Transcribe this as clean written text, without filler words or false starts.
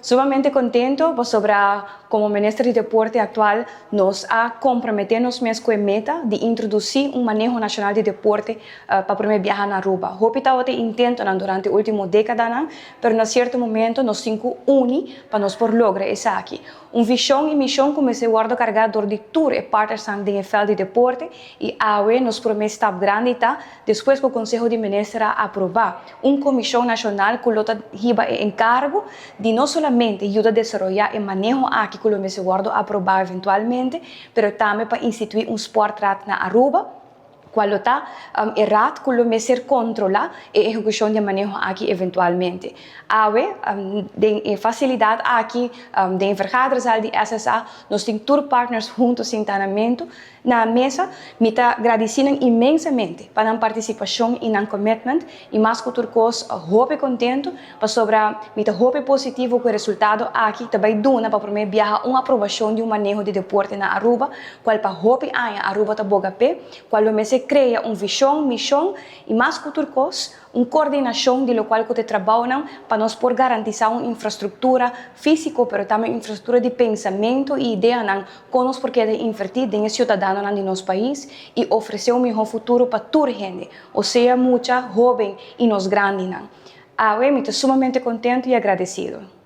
Sumamente contento pasobra como Minister di Deporte actual nos a compromete nos mes cu e meta di introduci un maneho nacional di deporte pa prome biaha na Aruba. Hopi tabata intentonan durante ultimo decadanan, pero na cierto momento nos tin cu uni pa nos por logra esaki. Un vision y mision cu mester wordo carga door di tur e partnersnan den e veld di deporte y awe nos prome stap grandi ta despues cu Conseho di Minister a aproba un comision nacional cu lo ta hiba e encargo di no solamente yuda desaroya e maneho aki cu lo mester wordo aproba eventualmente, pero tambe pa institui un sportraad na Aruba, cual lo ta e raad cu lo mester controla e ehecucion di e maneho aki eventualmente. Awe, den e facilidad aki, den e vergaderzaal di SSA, nos tin tur partners hunto sinta na mento, na mesa. Mi ta gradici nan inmensamente pa nan participacion y nan commitment y mas cu tur cos hopi contento pasobra mi ta hopi positivo cu e resultado aki ta bay duna pa prome biaha un aprobacion di un maneho di deporte na Aruba cual pa hopi aña Aruba ta boga p'e, cual lo mester crea un vision, mision y mas cu tur cos un coordinacion di locual cu ta e trabounan pa nos por garantisa un infrastructura fisico pero tambe un infrastructura di pensamento y ideanan con nos por keda inverti den e ciudadanonan di nos pais y ofrece un miho futuro pa tur hende, osea mucha, hoben y nos grandinan. Awe mi ta sumamente contento y agradecido.